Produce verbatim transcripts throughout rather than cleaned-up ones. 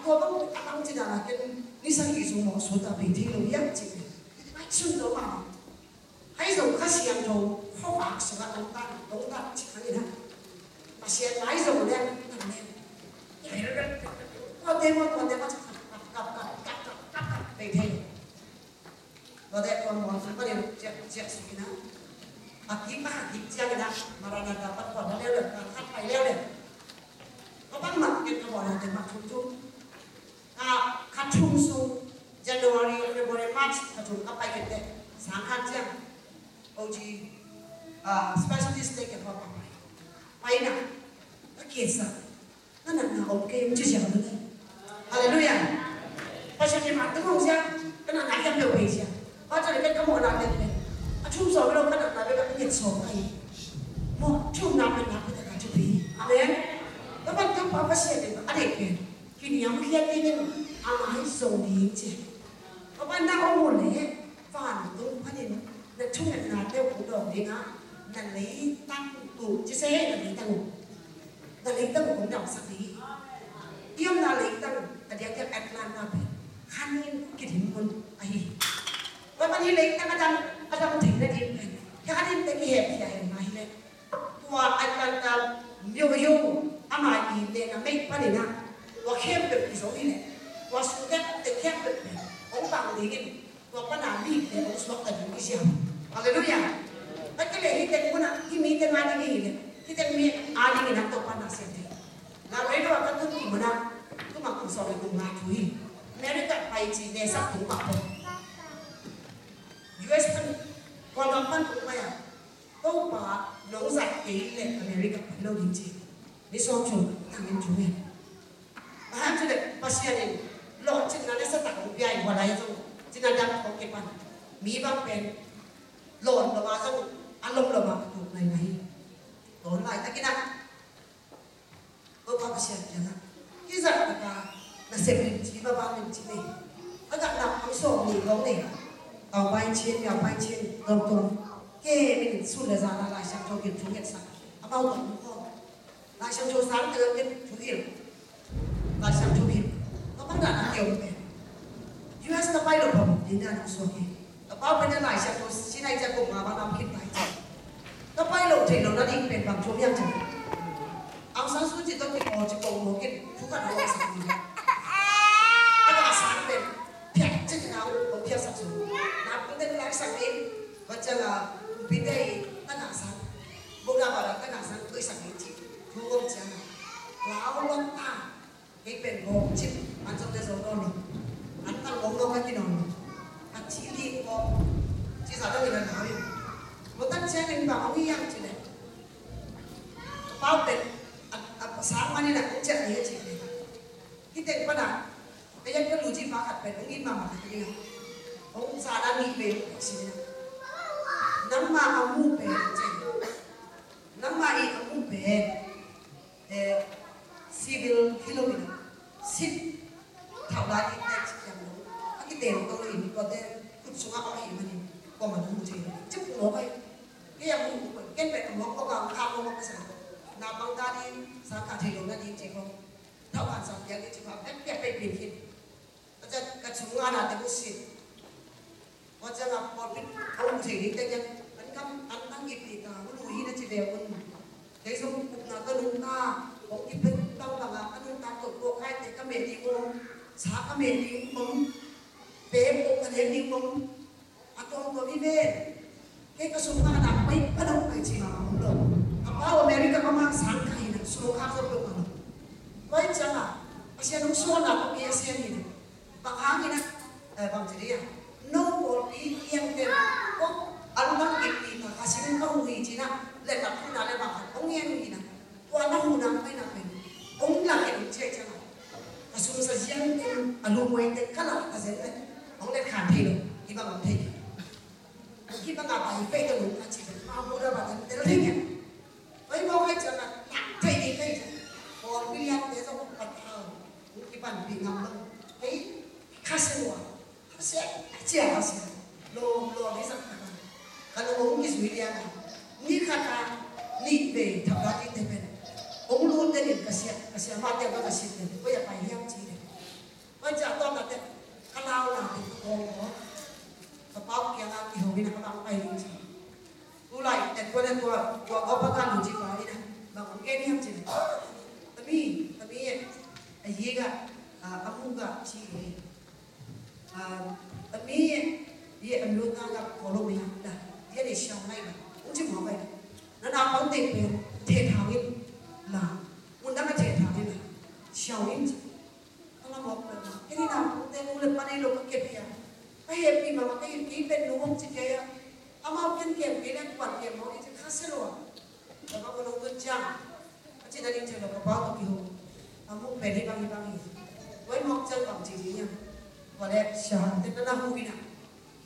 Tua bang a bang ci dan a ken ni sagih sung mawh sut a bei thei lo hiam ci. Sun lo mah. Hai zong Kha Siangtho khuavak sungah dongtak dongtak ci kha in a. Pasian mai zong leng kan leng. Tua te mawh tua te mawh ci kap kap kap kap kap kap kap bei thei lo. Tua te tua mual sung panin ciak ciak sung in a, a kik a kik ciang in a, Maranatha pan tua na leuleu, ka khat pai leuleu. Ka bang mah ken ka bawl na te mah thum thum. Ka khat thum sung, January, February, March, ka thum ka pai ken te, sang khat ciang. O G, ah, specialist te ken tua pai. Pai na, ka kisa. Ka natna om kei, ci siang lo. Halleluiah. Pasian in a tung hong siang, ka natna hiam lo pei siang. Pastor in ka mawhna teng pen a thum sawm lo, ka natna bek a ka nget sawm ka hi. Mawh thum na pen na pen ka thupi. Amen. Ka ban Topa Pasian in a deih pen kiniamkhiat dingin a mai zong ding ci. Ka ban na om uh leh vantung panin na thungetnate uh hong dawng ding a, na leitang uh, ci se hei, na leitang uh. Na leitang uh hong damsak ding hi. I omna leitang a diakdiak Atlanta pen khanin kidim mun ahi hi. Tua pan hi leitang a dam, a dam theihna ding pen khanin te kihemkhia hen mah hi leh, tua Atlanta myo yo ama i nena mei panin a, tua khempeuh kizo hi leh, tua sung te khempeuh pen hong bang dingin tua pana mite hong suakta ding i siam. Halleluiah. Ka kile hi teng munah, hi mite nga ding hi le, hi teng mi a ding hi na Topa na siam thei. Lau rei lo a ka tun ki munah, tu ma kum sawm le kum nga thu hi. America pai ci ne sak tung pak pawh. U S pan, Kuala pan tung pai a. Topa nong zat kei le America pai lo ding ci. Ni sawm chung, tangin chung e. Ahan cu le Pasian in lawhcinna le satak hong pia in hua lai zong cina dam hong kipan. Mi bang pen lawn lo a zong a lom lo a ka tuk nai nai. Lawn lai takin a Topa Pasian kiangah kizat taka nasep limci, mabang limci nei. A gah nak ang sawm ni kong nei. Tau pai chin, miau pai chin, tuamtuam. Ke min sun le zan a Lai Siangtho gil thu ngetsak. Amau tuam kong. Lai Siangtho sang tengah gen thuhilh. Lai Siangtho hilh. Ka bang dan a kiom pen U S ka pai lo pam ding dan a suak hi. Ka pau pen Lai Siangtho sinai cia kong ma bang a khin pai cia. Ka pai lo thei lo na ding pen bang thuam hiam cia. Aung San Suu Kyi tawh kikaw ci kong mawk in thu khat hong sak hi. A ka sang pen phiat cia kina hong phiat sak su. Na kong ten lai sak in. Tua ciang a, kumpi te i, ka na sang. Buk na ba la ka na sang, koi sang i ci. Thu om ciang a. Lau lok ta. Kei pen bawk cip. An zong te zong nawn lo. An tang bawk nawn ka kinawn lo. Ka ci ling bawk. Ci sa dong i na na i. Mo tan ciang in ba ong i yang ci le. Pau pen. A, a, sang man i na ong ciang i ci le. Hi teng pa na. Ka yet ka lu ci pa khat pen ong it mahmah ka ding a. Ong sa na nih ve ong si na. Nangma a mu pen ci. Nangma i a mu pen. Eh, civil hi lo in a. Sit. Thau lai in tek ci kiang lo. A ki tem ko lo in ko te kut sunga ong hi manin. Ko man mu ci. Cip ko lo kai. Ke a mu ko ken pen a mu ko ka ka ko ka sa. Na bang ta di sa ka thei lo na di ci ko. Thau kan sa piak di ci ko. Pek piak pek pin khin. Ka cung a na te mu sit. Tua ciang a pawlpi a um thei ding te kiang an kam an tang kip ni ta, hulu hi na ci ve un. Kei zong upna ka nungta, kong kip pen bangbang a ka nungta tawh tua kai te ka meh ding om, sa ka meh ding om, pe pawh ka nek ding om. A tuamtuam hi ve. Kei ka sungah na pai, ka dong pai ci mah a om lo. Ka pau America ka mah sang ka hi na, sungkhak zong lo ka lo. Tua hi ciang a, Pasian hong sualna ko kei a sian hi na. Bang hangin a, eh, bang ci ding a. No pawlpi kiang te, ko, a lungdam kip ni ka, ka sin ka hu hi ci na, le ka hu na le bang hang, hong ngen hi na. Tua na hu na pai na pen. Hong la ke hong cia ciang a. Ka sum sa ziang te, a lu muai te, ka la ka zen le. Hong le khan thei lo, hi bang hong thei. Hi bang a pai fei ka lu ka ci, ma bu da ba tan tel thei ngen. Pai mawk hai ciang a, tak thei ni kai ciang. Pawlpi lian te zong pat hau. Hong kipanpih ngam lo. Hei, kha se lua. Kha se, a cia kha se. Lo, lo, ni sak kha. Ka lo hong kizui lian a. Ni khat a, nih vei, thap la ni te pen. Hong lut den in ka sia, ka sia ma te ka ka sit den. Ko ya pai hiam ci den. Tua ko pa ka lu ci pa ina, ba ko ke ni ham ci. Tami, tami e, a yi ga, a mu ga ci e. A, tami e, ye a lu ta ga ko lo mi na, ye ni shang nai ba. U ci mo bai. Na na pang te pe, te thang in la. Mun na ka te thang in la. Shang in. Ala mawk peuhmah. Kei ni na pute nu le pa nei lo ka kep hi a. Ka hehpih mahmah ka hi kei pen nu hong ci kei a. Amau ken kem kei le kuan kem mawk hi ci kha sia lo a. Ka pa ko nong tun ciang. A cin a ding ciang lo ka pa tawh kiho. A muk pen hi bang hi bang hi. Tua hi mawk ciang bang ci ding hiam. Tua le sia te na na hu hi na.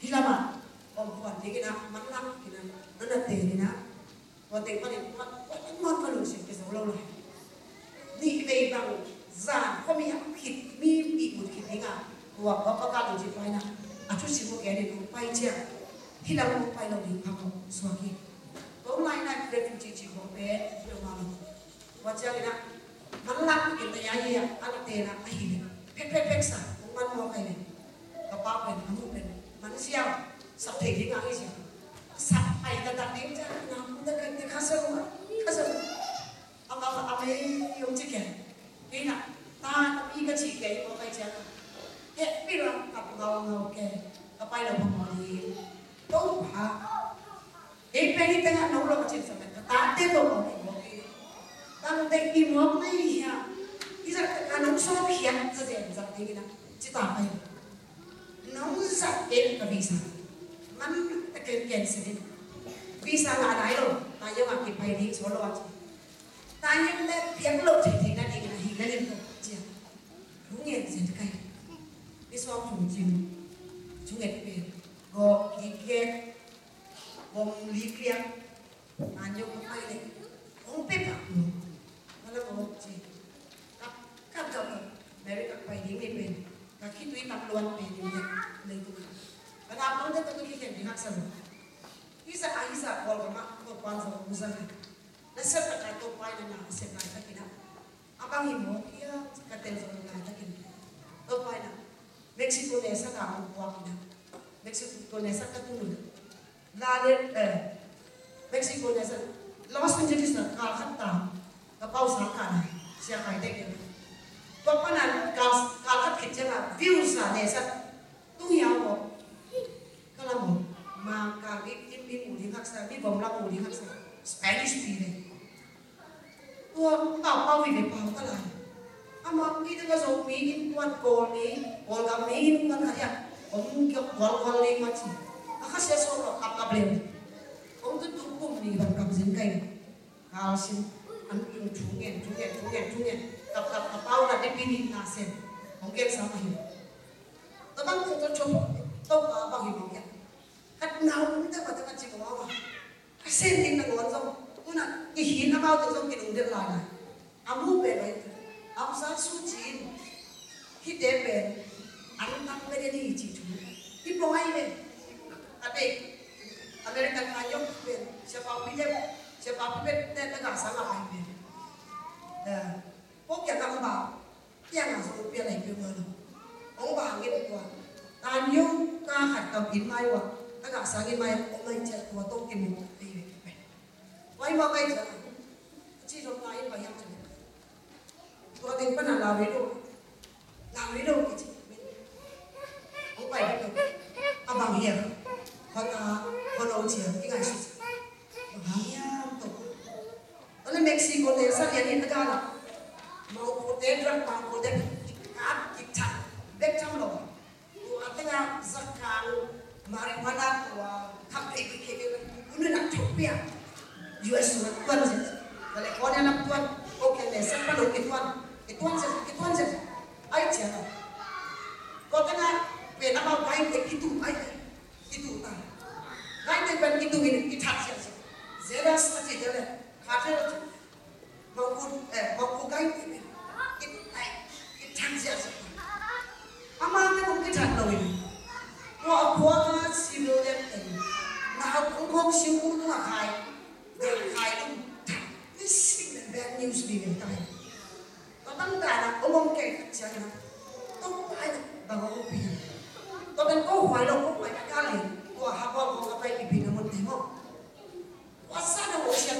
Hi lam a. Om kuan ding hi na. Man lang hi na. Na na te hi na. Tua teng panin tua, tua teng muan ka lungsim kia zo lo lai. Nih vei bang zan khuami a khit mi ihmut khit ding a, tua tua pa ka lungsim pai na. A thusim uh gen in hong pai ciang, hi lam hong pai lo ding phamawh suak hi. Tua lai na refugee ci khong pen peuhmah lo. Tua ciangin a, man lak in ta ya hi a, a la te na a hi le. Phek phek phek sa, hong man mawk ai le. Ka pa pen, a mu pen, man siau, sak thei ding a hi siau. Sak ai ta tak ding ciang, na mu ta kan te kha sa lo, kha sa lo. A ma a mei yong ci ken. Kei na, ta na pi ka ci kei, mawk ai ciang. He pi ram, ka pu ngau ngau ke, ka pai lo phamawh ding. Topa. Kei pen hi tengah no lo ka cin sa ka tate tawh kong i muak hi. Bang dek i muak mai hi a. Hi zak ka nong sawm hiat za zen zak ding hi na. Ci ta pai. Nong zak kei ka visa. Man ka ken ken sa ding. Visa nga dai lo. Ta yong a ki pai ding so lo a ci. Ta yong le piak lo thei thei na ding na hi na lim to ci a. Thu ngen zen kai. Ni sawm thum cin. Thu ngen pen. Go ki ke. Bom li kliang, an yong pai le, ong pe pak lo. Mana ong ci. Kap, kap, kap, kap. Mary kap pai ding ni pen. Ka khitui kap luan pen ni le, le tu. Ka da pang te tu ki ken di hak sa lo. Isa, a isa, kol ka ma, ko pan sa lo, musa. Na sep ka ka to pai na na, sep na ka kina. A bang hi mawk hia, ka tel zong lai takin. Topa ina, Mexico ne sa ka hong puak ina. Mexico ne sa ka tun. La le, eh, Mexico ne sa. Los Angeles na kal khat ta. Ka pau sa ka na. Sia kai tek ina. Topa na kal, kal khat khit ciang a view sa ne sa. Tung hiau ko. Ka lam ko. Ma ka mi, mi, mi mu ding haksa, mi bom lam mu ding haksa. Spanish pi le. Tua pau pau hi ve pau ka lai. Ama mi te ka Zomi innkuan, Kawl mi, Kawlgam mi innkuan khat hiah om kiok kualkual ding mah ci. A khasia sawm lo kap kap leu. Om tu tu kum ni bang kap zin kai. Kal sin an tung thungen thungen thungen thungen. Kap kap kap pau na de pi ni na sen. Om kiak sa mah hi. Tua bang tung tu thum. Tau ka bang hi mawk hiah. Ka nau um te mah te ka cik a, a sen ding nangawn zong, tuna i hin amaute zong kinungdelh lailai. A mu pen bai tu. Aung San Suu Kyi in hihte pen an tam pen en hi ci thu. Hi pong ai pen. A bei American a yong pen siapa pi te, siapa pi pen te na ga sang a ai pen. Eh, pok ya ka ba. Piang a zong pia lai pia ma lo. Ong ba ngin tua. Tan yung ka khat kam in mai wa. Ka ga sang in mai ong mai ciat tua tong kim mo. Ai ve pe. Wai ma kai ciat. Ci zong ta in ba yang ciat. Tua ding pa na la ve lo. La ve lo ki ci. Ong bai ve lo. A bang hiam. Kota, kota ong ciat. Ki ngai su. A bang hiam to. Tua leh Mexico te sa lian in a gala. Mangkhuate, drug mangkhuate, kikap, kithak bek tham lo. Tua tengah zakang, marijuana tua, kap kei kei kei kei, unu nak thuk pia. U S tua tuan zia. California nak tuan, okay le, sa pa lo kituan, kituan zia, kituan zia. Ai cia lo. Tua tengah, pe na mau kai pe kitu ai ai. Kitu ta. Gai te pen kitu in kithat sia sia. Zedas a ci te le. Khat le ci. Mangkut, eh, mangkut gai te pen. Kit, ai, kithat sia sia. Ama te kong kithat lo in. Tua a kua a civil le pen. Na a kong kong siu kong tua khai. Tua khai lo. This is the bad news we will die. Tua tangtana om om kei khat ciangin a, Topa in bang a om pi. Tua pen ko huai lo ko huai ka kal in, tua ha ko ko ka pai pi pi na mun te mo. Tua sa na ko sian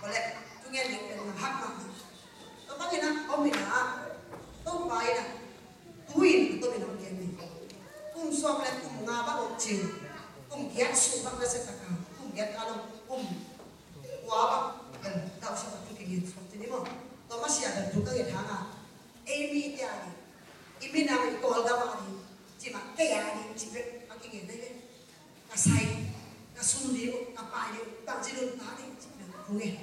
Kole, thungen ding pen na hak mah. Tua bangin ah om in ah, Topa in ah, tu-in a tomin ah om gen ni. Kum sawm le kum nga bang om cin. Kum giat sung bang na se taka. Kum giat ka lo, kum kua bang. Bel, tau sa bang tu kingen sawm cin ni maw. Tua masiah bel tu ka nget hang ah. Ei mite a ding, i minam i Kawlgam a ding, ci mah kei a ding ci bek a kingen dai ve. Ka sai, ka sum ding uh, ka pai ding uh, bangci nuntak ding ci bek a kungen.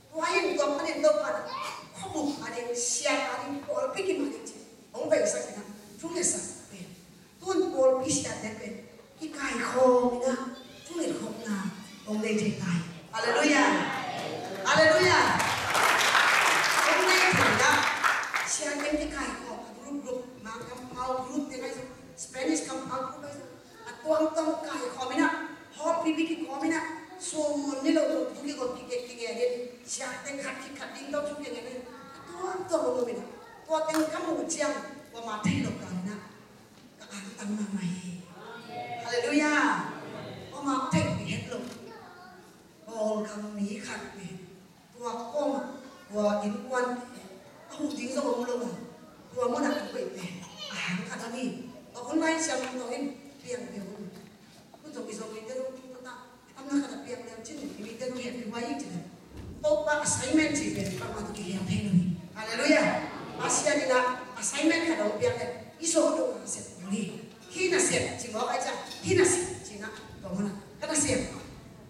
Tua in tua panin Topa in khuabuk a ding, siat a ding, pawlpi kim a ding ci hong veisak in a, thu ngetsak pen. Tun pawlpi siate pen kikaikhawm in ah, thungetkhopna hong nei thei ta hi. Halleluiah. Halleluiah. Hong nei thei in ah, siate kikaikhawm a group group, Mang kampau group te ngai zong, Spanish kampau group ngai zong, a tuamtuam kaikhawm in ah, hall pipi kikhawm in ah, sumun ni lo lo thu kigot kikek kingen in, siate khat kikhat ding tawh thu kingen in, a tuamtuam hong om in ah, tua teng ka muh ciang, tua ma thei lo ka in ah, ka angtang mahmah hi. Halleluiah. Tua ma thei pi het lo. Kawlgam mi khat pen tua kawm ah, tua innkuan a huh ding zong om lo a, tua mun ah a koih pen a hang khat a mi. Tua hun lai siam tawh in piang piang un. Hun zong i Zomite zong tung ta ta. Tam na khat a piang leu cin, i mite zong hian pi huai in cin. Topa assignment ci pen bangmah tawh kihian thei lo hi. Halleluiah. Pasian in ah assignment khat a hong piak leh i zawh lo a sep kul hi. Hih nasep ci mawk ai ciang, hih nasep ci-in ah tua mun ah ka nasep.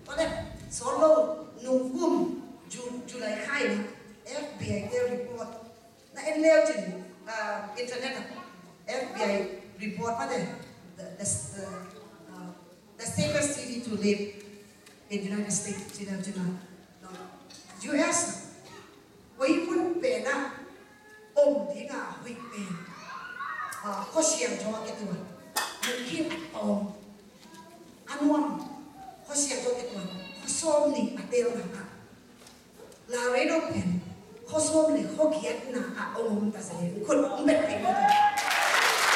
Tua leh sawt lo, nungkum Ju-, July kha in ah F B I te report na en leu cin, ah, internet ah F B I report mah te, the, the, the, ah, the safest city to live in United States, ci leu cin ah, no, U S ah, koi mun pen ah om ding a hoih pen, ah, Khuasiangtho a kituan, mun khin a tawm, a nuam, Khuasiangtho a kituan, khua sawm nih a telna ah, Laredo pen khua sawm le khua giatna ah a om ta se, khut hong beng peuhmah.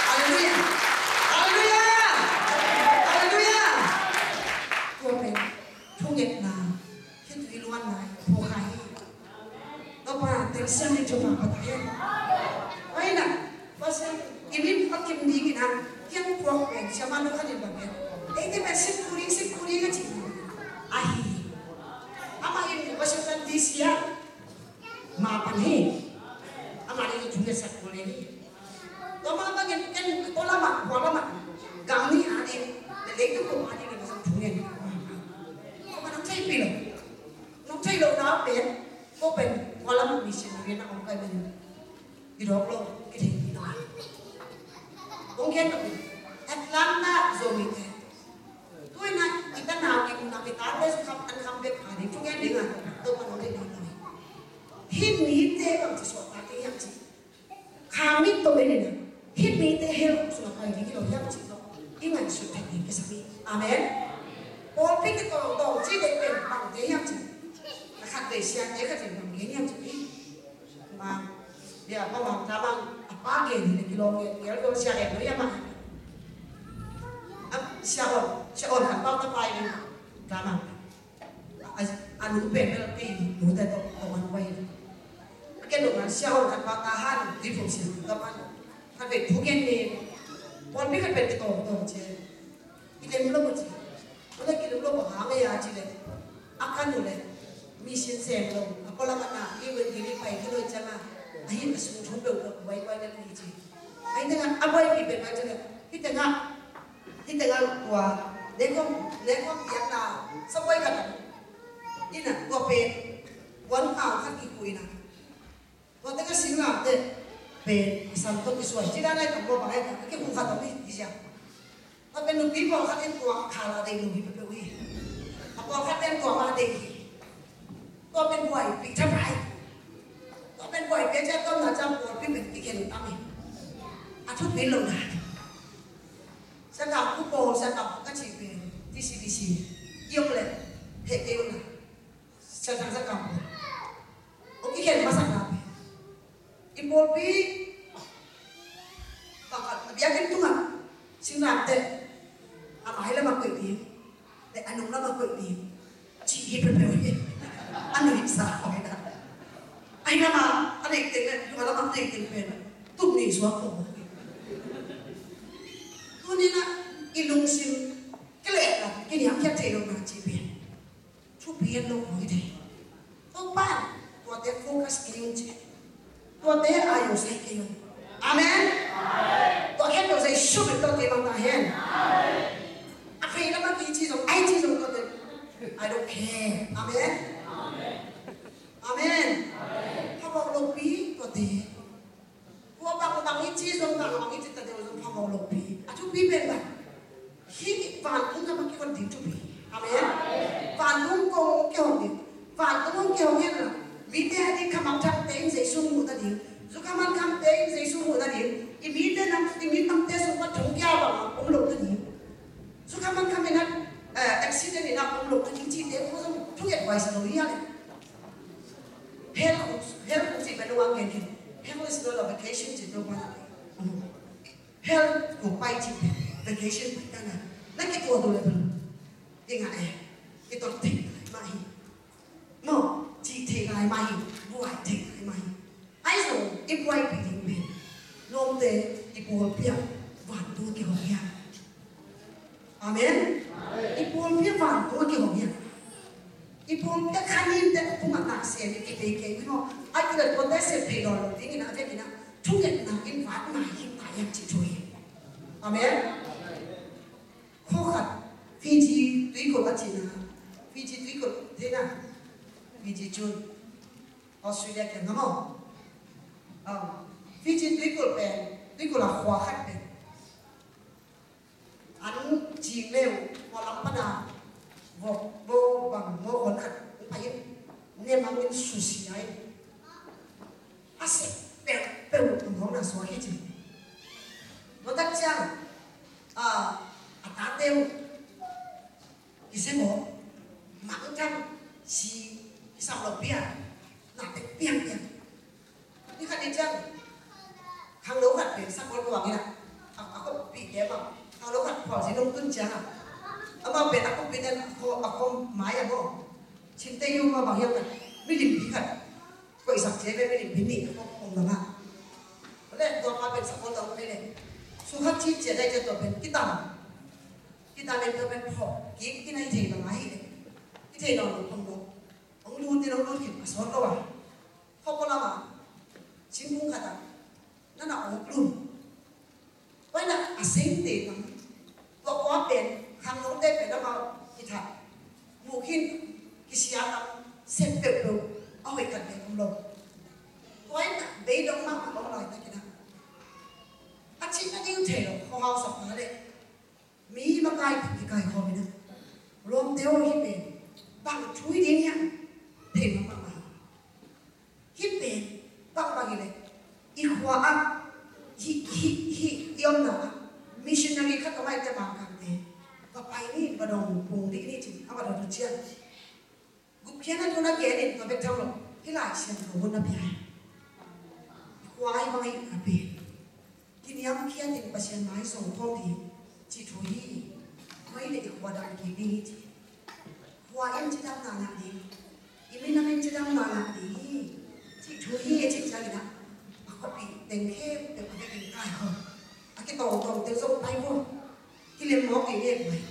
Halleluiah. Halleluiah. Halleluiah. Tua pen thungetna, khitui luanna hi, phuakha hi. Topa telsiam ding thupha pia ta hen. Ahi na, Pasian, i min a kim ding in ah, kiang puak pen siamah nu khat in bang hiam, eite pen sik kul ding, sik kul ding a ci. Ahi. Amah in Washington D C ah ma pan hi. Amah in thu ngetsak kul ding hi. Tua mah bangin ken tua lamah, kua lamah, gam nih a ding, le leitung kum a ding in zong thu ngen. Tua mah nang thei pi lo. Lo na pen, ko pen, kuala mission ri na ong kai men. Idok lo, kiti. Ong kian lo. Atlanta Zomi te. Tuina, ita na ki na kita le su kam an kam bek kani. Tu kian dinga. To pa lo le na. Himi te bang ti so ta te yang ti. Kha mit tawh en in a, hih mite hell sungah pai ding hi lo hiam cih tawh i ngaihsut theih ding kisam hi. Amen. Pawlpi kitawng tawng cih deih pen bangte hiam cih, a khat vei siate khat in bang gen hiam cih hi. Mang bia pa mang ta mang a pa gen hi le kilawm gen gel gel sia gen lo hiam a. A sia on, sia on khat pau ta pai ding ta mang. A, a nu pen bel kei nute tawh tawh an vai. A ken nung an sia hong khat pa ta han tui phung sia ka pan. Khat pen thu ken ni. Pon mi khat pen ki tawh tawh cia. Ki lem lo ci. Ko le ki lem lo ba ha me ya ci le. A kan nu le. Mi sin sem lo. A ko la ka na. Ki wen ki ni pai ki lo cia ma. A hin a sung thum lo ka vai vai le ni ci. Ai te nga a vai ki pen vai ci le. Ki te nga. Hih tengah tua, nekong, nekong piakna, sabuai khat in a, tua pen, wan kau khat kikuh in a. Tua tengah singlamteh pen, a san tawh kisuai. Cina nai tam tua bang e, a kikuh khat tawh mi, kisia. Tua pen nupi pawlkhat in tua khala dei nupi peuhpeuh hi. A pawlkhat pen tua mah dei hi. Tua pen buaipih thapai. Tua pen buaipih a ciah tua na ciah pawlpi pen kikhen tam hi. A thupi lo na. Sia Kam Khup pawl, Sia Kam Khup ka cih pen, T C D C. I om le, heh kei om le. Sia Kam, Sia Kam Khup. Hong kikhen masak na pen. I pawlpi, pangkhat, a biakinn tungah, singlamteh, a mai lamah koih ding. Le a nung lamah koih ding. Cih hi peuhpeuh hi. A nuihsa khawng hi na. Ai lamah a neih teng le, nung a lamah a neih teng pen. Tum ni suak khawng. Tuni na i lungsim, ka leh la, kiniamkhiat thei lo na cih pen. Thupi het lo khawng hi thei. Topa, tuate focus kei un ci. Tuate a yo sai kei un. Amen. Tua khen lo sai sum in tua kei bang ta hen. A phei lam a ki ci zong, ai ci zong tuate. I don't care. Amen. Amen. Phamawh lopi tuate. Tua bang bang i ci zong bang bang i ci ta deuh zong phamawh lopi. A thupi pen bang. Hih vantung gam a kihon ding thupi. Amen. Vantung kong kihon ding. Vantung kong kihon hen la. Mite a ding khamangthangte in Jesu muhna ding. Zu khamangkhamte in Jesu muhna ding. I mite nam, i mi namte sung pan thong kia bang a om lohna ding. Zu khamangkham in a, eh, accident in a om lohna ding cihte ko zong thunget huai sa lo hi a le. Hell, hell cih pen lo a ngen hi. Hell is not a vacation cih lo a. Hell kong pai cih pen vacation pai ta na. Na kituat uh leh bel. Kingah e. Kituat thei lai mah hi. Maw, cih thei lai mah hi. Buai thei lai mah hi. Ahi zong i buaipih ding pen. Lawmte i pawlpi ah vantung kihong hiam. Amen. I pawlpi ah vantung kihong hiam. I pawlpi ah khanin te pum a tak sem i kipei kei mi maw. A kile tuate sem thei lo lo ding in a vek in a. Thungetna in vat ngai hi ta hiam cih thu hi. Amen. Khua khat, Fiji tuikulh a cihna. Fiji tuikulh theihna. Fiji cun Australia kiang a maw. Ah, Fiji tuikulh pen, tuikulh a khua khat pen. An cing leu, khua lam pan a vok bo bang maw hon khat hong pai in. Nem hangin susia in. A sep peuhpeuh a mawkna suak hi ci. Tua tak ciang, a, a tate uh kisem aw, mangthang si kisam lo pia, na tek piangpiang. Ni khat ni ciang, khangno khat pen sakol kuang in a, a, a khuapihte bang, khangno khat khuang si nong tun ciang a, amau pen a khuapihte a khuam, a khuam mai a maw, cinte yu ma bang hiam khat, milim pi khat. Koihsak cia ve, milim pi nih a kong lam ah. Tua pen sakol tawh kei le. Sukhat ci cia dai cia tua pen kitam. Kitam in tua pen phawk kik i nai thei bang a hi le. I thei nawn lo khong lo. Hong lut in hong lut khin a sawt lo a. Khawkaw lam ah. Singkung khat ah. Nana awk lum. Tua in a sengte tam. Tua khua pen, khangnote pen amau kithat. Muh khin kisia tam. Sep peuhpeuh a hoih khat ve om lo. Tua in ah beidong mahmah om laitakin ah, a cihna ding thei lo khuahau sapa le mi makai khat kikaikhawm in ah, lawmte aw, hih pen bang thu hi ding hiam? Thei mahmah mah. Hih pen bang bang hi leh i khua ah, hih, hih, hih i omna ah missionary khat om ahih teh Mangkangte va pai ni, va dong pung dih ni ci-in a va dong uh ciang, gupkhiatna thu na gen in tua bek tham lo, hih Lai Siangtho hun na pia hi. I khua ahi bang ahi a pen kiniamkhiat in Pasian mai sung khawm ding cih thu hi. Tua hi leh i khua dam kik ding hi ci. Khua in cidamna ngah ding, i minam in cidamna ngah ding hi cih thu hi. A cih ciangin ah, a khuapih teng khempeuh a vekin kaikhawm, a kitawngtawngte zong pai vua. Kilem mawk ding hi mai.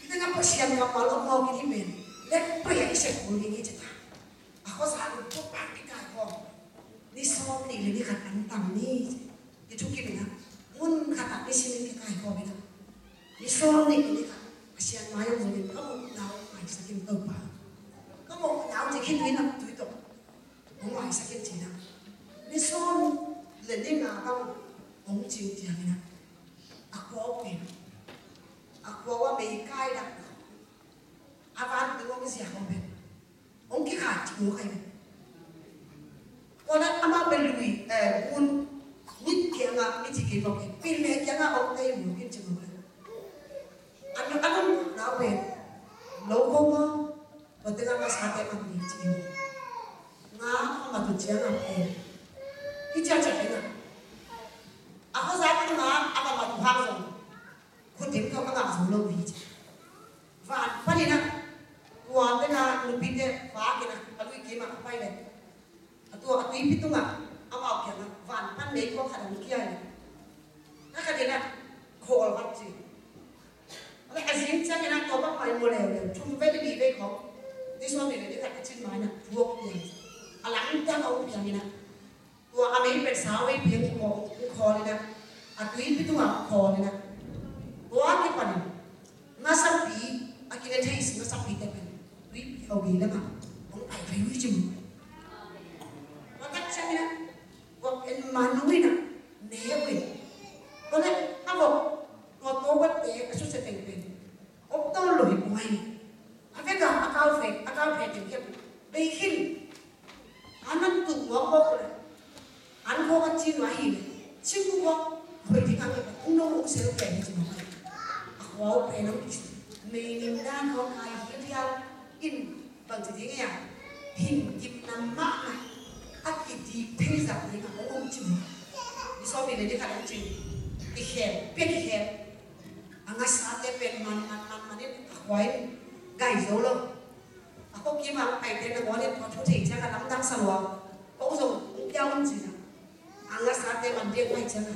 Hih tengah Pasian kammal om mawk in hih pen let pai-a i sep kul ding hi ci ta. A khuazah in tua pan kikaikhawm, ni sawm nih le ni khat an tam ni. I thukim in ah, mun khat ah nisimin kikaikhawm in ah, ni sawm nih le ni khat Pasian mai om zongin, ka muhna uh maisak in Topa, ka muhna uh ci khin uh in ah, tui tawh hong maisak in ci-in ah, ni sawm le ni nga bang hong cing ciangin ah, a khua uh pen, a khua uh a meikai dak, a vantung hong ziak uh pen hong kikha cih mu khai ve. Tua leh amau pen lui, eh, ngun mit kiangah, mit ci kei bawk e, pil le kiangah hong tei mu khin cih mu khai. An, an hong nau pen lo ko maw, tua tengah ngasate man ni ci mu. Nga a mat uh ciangah pen, hih ciah ciah tengah, a khuazah tengah a va mat uh hang zong, khut dim tawh ka ngah zo lo hi ci. Van panin ah, tua tena nupite vak in ah, a lui kim ah a pai leh, a tua a tuipi tungah amau kiangah van pan mei kua khat hong kia in ah, na khat in ah khawl vat ci. A zing ciangin ah tua bangmah in mu leuleu, thum vei le li vei khawng, ni sawm nih le ni khat i cin ma in ah thuak piang, a lamdang a hong piang in ah, tua a mei pen sau vei piang khawl, khawl in ah, a tuipi tungah khawl in ah, tua kipanin ngasapi, a kine thei si ngasapite pen tuipi a ui lamah hong pai pai uh hi ci mu. Tua tak ciangin ah, tua pen man uh in ah, ne uh in, tua leh a vok, tua tobatte a susia teng pen om tawn lo hi buai. A vek a, a kau phek, a kau phek teng kiam bei khin. An nan tuk muak mawk uh leh, an khawk a cin uh ahi leh, cing uh khawk hoih ding a, hong nong hong sel pen hi ci mawk ahi. A khua uh pen hong mei nim dan khawng kai hi dial in, bang ci ding hiam, hing kim nam mahmah a kidik thei zah ding a hong om ci mawk. Ni sawm nih le ni khat hong cin, kikhem, pia kikhem. A ngasate pen man man man man in a khua in gai zo lo. A khuakim a paite nangawn in tua thu thei ciang a lamdang sa lua. Ko zong hong pia un ci-in a, a ngasate man diak pai ciang a,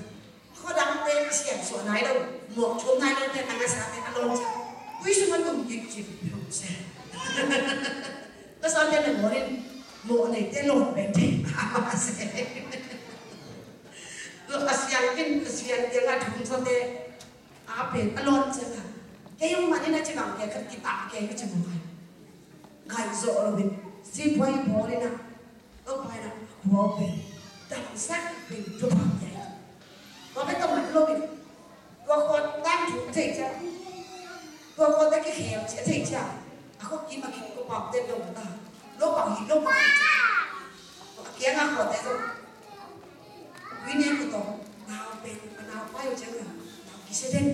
khuadangte a siam suah nai lo, mawh thum nai lo te a ngasate a lawn ciang, tui sung a tum kik ci. Ngasate nangawn in mawh neite lawn pen thei a se. A siang kin, a siang kiang a thum sate a pen a lawn ciang a, kei hong man in a ci bang kei khat kitah kei ka ci mawk ai. Ngaih zawh loin sipuai bawl in a, Topa in a, kua pen damsak pen thupha pia hi. Tua pen ka man loin tua khua tangthu a thei ciang, tua khuate kikhem ci a thei ciang, a khuakim a kik ko pamte lo ta, lo pang hi, lo pang hi ci. A kiang a khuate zong, ui ne ko tawh, nau pen a nau pai uh ciang a, nau kisia den,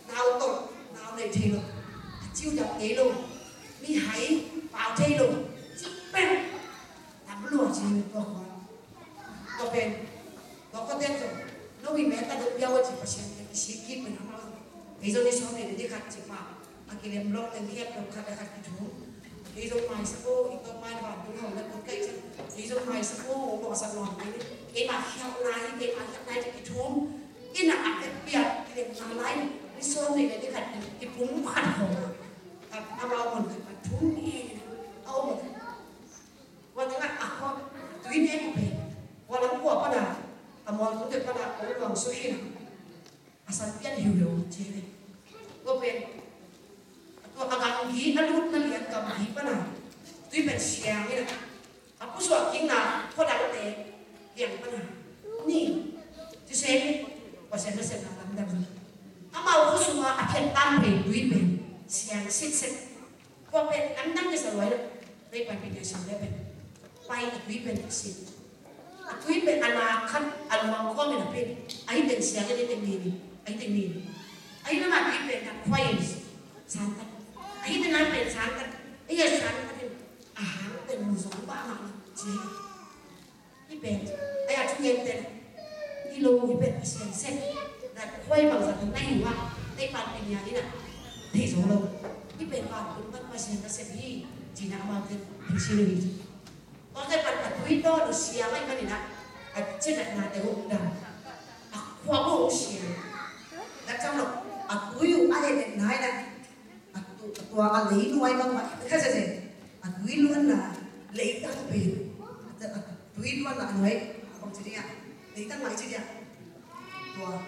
nau tolh, nau nei thei lo, a ciu dam ngei lo, mihai pau thei lo, ci pen tam lua ci tua khua. Tua pen, tua khuate zong, no mi me ta dong biau a ci Pasian kiang kisik kik pen amau zong. Kei zong ni sawm nih le ni khat ci pa, a kilem lawh teng khiat lo khat le khat kithum. Kei zong maisak o, i tawh mai vantung hong na kut kai ciang, kei zong maisak o, hong mawhsak nawn kei ni. Keima khiatna hi, keima khiatna hi ci kithum. Inn ah a vekpi a kilemna lai, ni sawm nih le ni khat kipum khat khawng a, amau mun khat a thum hi a om. Tua tengah a khua tui ne kipei, kua lam kua pana a mual tung deuh pana kong luang sukhin a, a san pian hiuhiu ci hi. Tua pen, tua a gamgi a lutna lian gamgi pana Tui pen siang in a, a pusuah kikna khuadangte liang pana ni. Tuseme, Pasian nasepna lamdang. Amau khusunga a phiat tan pen tui pen siang sitset. Tua pen lamdang kisa luai lo. Tei pan pen siang le pen pai a tui pen sitset. A tui pen a na khat a luang khawm in a pen a hi pen siang in a hi pen ni ni. A hi pen ni ni. A hi pen a tui pen a khuai in santak. A hi pen a pen santak. A hi a santak in a hang pen mu zong ba ma ci. Hi pen a ya thu ngen pen hi lo hi pen Pasian sep. Na khuai bang zat na hi wa. Tei pan pen ya in a thei zong lo. Hi pen ba pen Pasian ka sep hi. Ci na amau pen thei si lo hi. Tua khit pan a tui dawn uh siang ahih manin ah, a cianatnate uh um dan. A khua uh siang. Dak cang lo, a tui uh a et et nai na. A tu, a tua a leinuai bang mah, kha sia sia. A tui luanna, leitang pen. A tui luanna a nuai, a bang ci ding a. Leitang mah ci ding a. Tua.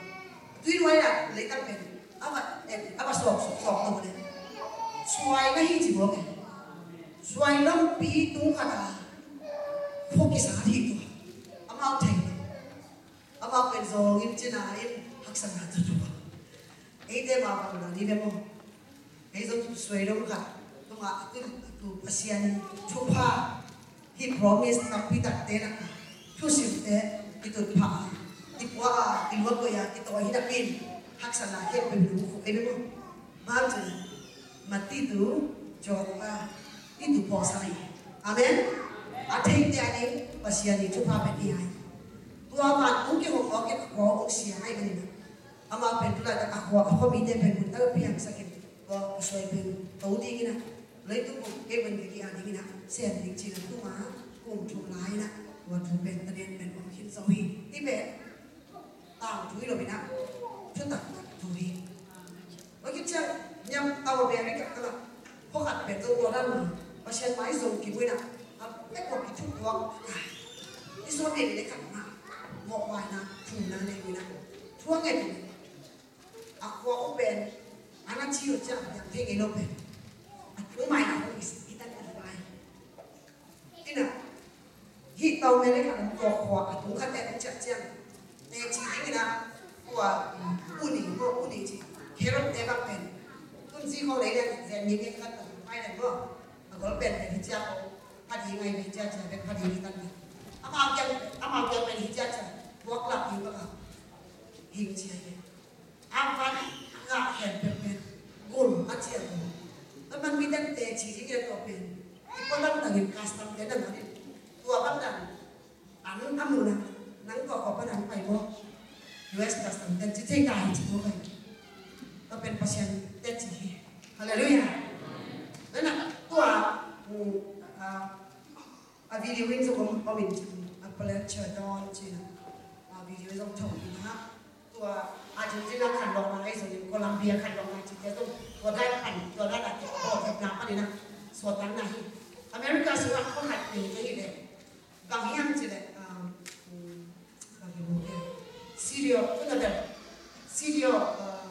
Tui nuai a leitang pen. A va, eh, a va sawk, sawk, sawk tung le. Suai na hi ci buak e. Suai lampi tung khat a. Phawk kisa hi tua. Amau thei. Amau pen zong in cina in haksatna tu tua. Eite ma bang na ni le mo. Ei zong suai dong khat. Tunga tu, tu Pasian thupha. Hih promise tampi takte na, thusimte i tut pha a, i pua a, i luat koih a, i tawi hi napi in, haksatna khempeuh i lungkhuk kei bek maw. Bang ci, Mati tu, John pa, i tu pawlsa hi. Amen. A theite a ding Pasian i thupha pia hi. Tua vantung kihong awk in a khua hong siang ahih manin a, amah pen tu laitak a khua, a khuamite pen hun tak a piangsak in, tua a suai pen to dingin a, leitung bup kei pen kei a dingin a sem ding ci-in a tuma kum thum lai-in a, tua thu pen taden pen om khin zo hi. Hih pen tangthu hi lo-in a, thutak thu hi. Tua khit ciang niam tau America ka la, khua khat pen zo tua dan ma, Pasian mai zong kimu-in a, a pek ua kithuk tua, i suan pen le khat ma, mawh vaina, thumna le mina, thu a ngen a khua uh pen, a na ci uh ciang a piang thei ngei lo pen, a tung mai na hong i tan a vai. Ina, hih tau mene ka lam tua khua a tung khat te tung ciah ciang. Te ci ding ina, tua, uni, tua uni ci. Carrot te bang pen. Tun ci khong lei den, zen ni ngen khat tung pai den mo. A gol pen pen hi ciah ko. Pha ding ngai hi ciah ciah, pen pha ding hi tan ni. Amau kiang, amau kiang pen hi ciah ciah. Buak lak ding bang a. Hing ciah hi. A van ngah khempeuh pen gul a ciang uh. Tua man midangte ci ding a tua pen i pualam tangin custom te na manin tua bang dan an a muhna nang tua kua pan an pai maw? U S custom ten ci thei ta hi ci maw kai? Tua pen Pasian te ci hi. Halleluiah. Nana tua, mm, ah, a video in zong om, om in cin, a Palentia Dawn cin, a video in zong thong in ha. Tua Argentina khanlawhna ahi zongin, Colombia khanlawhna cite zong, tua dan pan, tua dan a kipawlkhiatna panin a suahtakna hi. America sungah khua khat nei ka hi leh, bang hiam cih leh, um, um, bang hi mu ke? Sirio, tu na bel. Sirio, uh,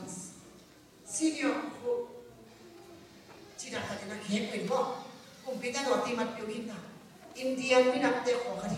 Senior khu cih dan khat in a khek pen maw? Kumpite tawh ti mat peuh hi ta. Indian minamte khua khat